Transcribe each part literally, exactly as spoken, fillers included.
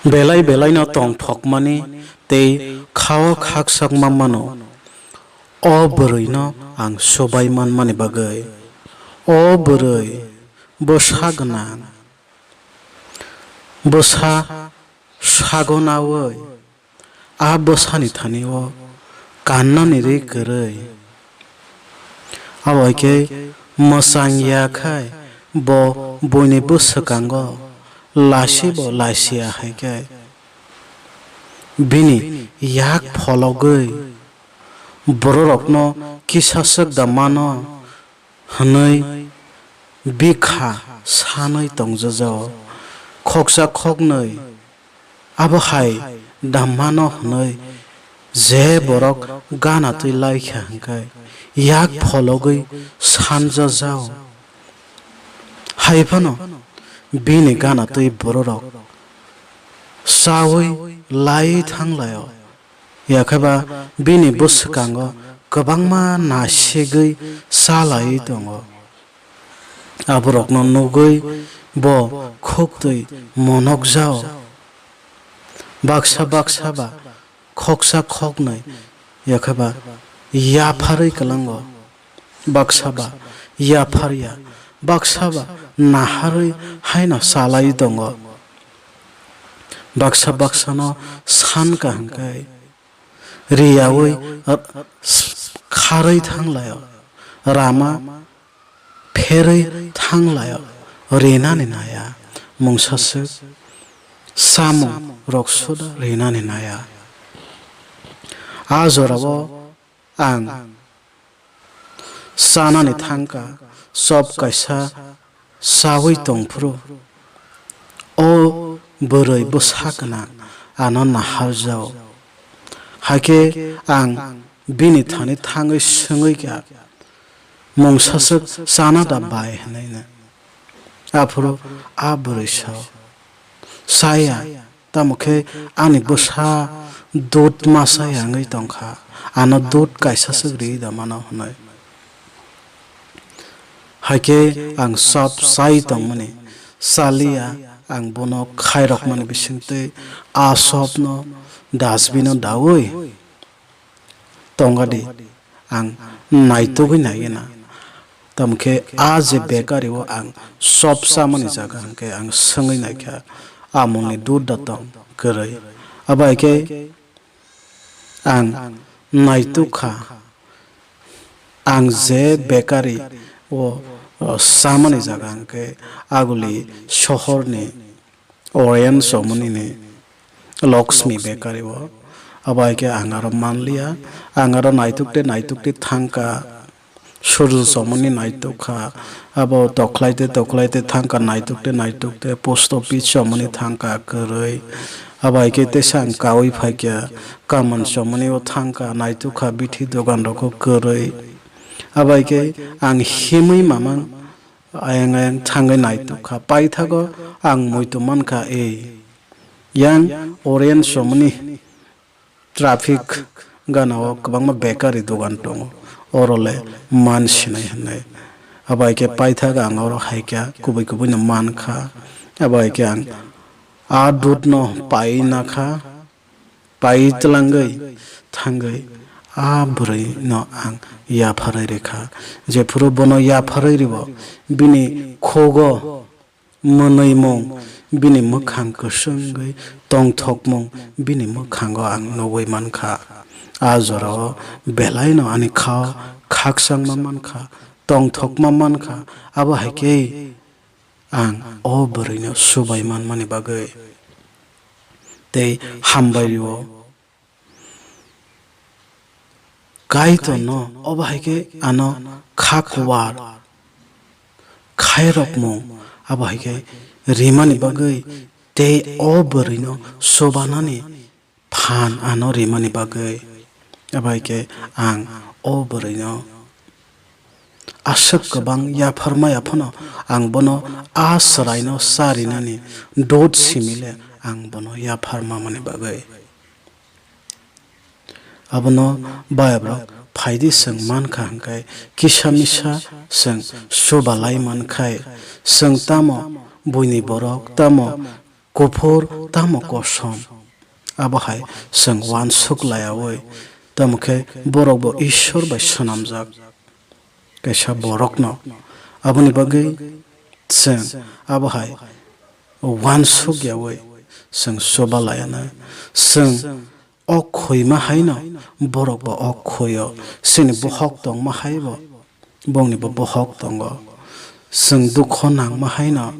Belai belaino tongthokmani tei khao khakchangma mano. O bwrwino ang subai manmani bagwi. O bwrwi bwsa gwnang. Bwsa sago naui a bwsani thani-o kannani ri kwrwi. Abo hai khe mwchang ya khai bo buini bwswkango laisibo laisiya hai khe bini yak phologwi bororokno kisa swk da mano hwnwi bikha sanwi tongjajao. Khoksa khoknwi abo hai da mano hwnwi je borok gana twi lai kha hwnkhe yak phologwi sanjajao. Hai phano bini gana twi bororok chaui lai thang laio. Yakheba bini bwswkango kwbangma nasigwi cha laiwi tongo. Aborokno nugwi bo khuktwi monokjao. Baksa baksa ba khoksa khoknwi yakheba yapharwi kwlango. Baksa ba yapharya, baksa ba naharwi haino cha laiwi tongo. Baksa baksano san kaham khe riyaui kharwi thang laio, rama pherwi thang laio, rinani naya, mungsaswk samung rok suda rinani naya. A jorao ang chanani thangkha, chop kaisa chaui tongphuru, o bwrwi bwsa gwnang ano naharjao. Hakhe ang bini thani thangwi swngwi kha, "Mungsaswk chana da bai?" hwnwi no. Aphuru a bwrwi sao, "Chaya, tamo khe ani bwsa dud ma chaya wngwi tongkha, ano dud kaisa swk riui da mano," hwnwi. Hakhe ang chop chai tongmani chaliya, ang bono khairokmani bisingtwi a chopno dustbin-o daui tongadi, ang naitugwi naigena. Tamokhe a je bakery-o ang chop chamani jaga hwnkhe ang swngwi naikha, "Amulni dud da tong kwrwi?" Abo hai khe ang naitukha, ang je bakery-o, o, chamani jaga hwnkhe aguli sohorni Orion somoni ni Lakshmi Bakery o. Abo hai khe ang aro manliya, ang aro naituk tei naituk tei thangkha, Surjo somoni naituk kha, abo tokhlai tei tokhlai tei thangkha, naituk tei naituk tei post office somoni thangkha kwrwi. Abo hai khe teisa ang kaui phaikha, Kaman somoni o thangkha, naituk kha, bithi dogan rok o kwrwi. Abo hai khe ang himwi mamang ayang ayang thangwi naituk kha. Paithago ang muitu mankha, ei, yang Orion somoni traffic gana o kwbangma bakery dogan tongo, oro le man sinai hwnwi. Abo hai khe paithago ang oro hai kha, kubui kubui no man kha. Abo hai khe ang a dud no pai na kha. Pai tlangwi thangwi a bwrwino ang yapharwi rwkha. Jephuru bono yapharwi rwo, bini khugo mwnwimung, bini mwkhang kwswngwi tongthokmung bini mwkhango ang nugwi mankha. A jorao belaino ani khao khakchangma mankha, tongthokma mankha. Abo hai khe ang o bwrwino subai manmani bagwi tei hambai rwo. Kaitorno obo hai khe ano kha kuwar khairokmung abo hai khe rimani bagwi tei o bwrwino chubanani phan ano rimani bagwi. Abo hai khe ang o bwrwino aswk kwbang yapharmaya phano ang bono a chwraino cha rinani dud simi le ang bono yapharma mani bagwi. Abono bayabrok phaidi chwng mankha hwnkhe kisa misa chwng chubalai mankhai, chwng tamo buini borok, tamo Kuphur tamo kosom, abo hai chwng uansuk layaui, tamo khe borok bo Ishwar bai swnamjak kaisa borokno. Aboni bagwi chwng abo hai uansuk yaui chwng chuba laianai. Chwng o khoi ma haino borok bo o khoi-o, chini bohok tongma hai bo bongni bo bohok tongo. Chwng dukho nangma haino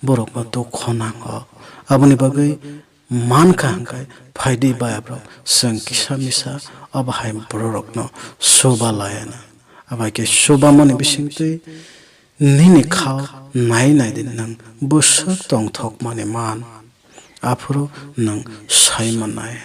borok bo dukho nango. Aboni bagwi mankha hwnkhe phaidi bayaprok chwng kisa misa abo hai bororokno chuba laianai. Abai khe chubamani bisingtwi nini khao nai nai di, nwng bwswk tongthokmani man, aphuru nwng sai mannai.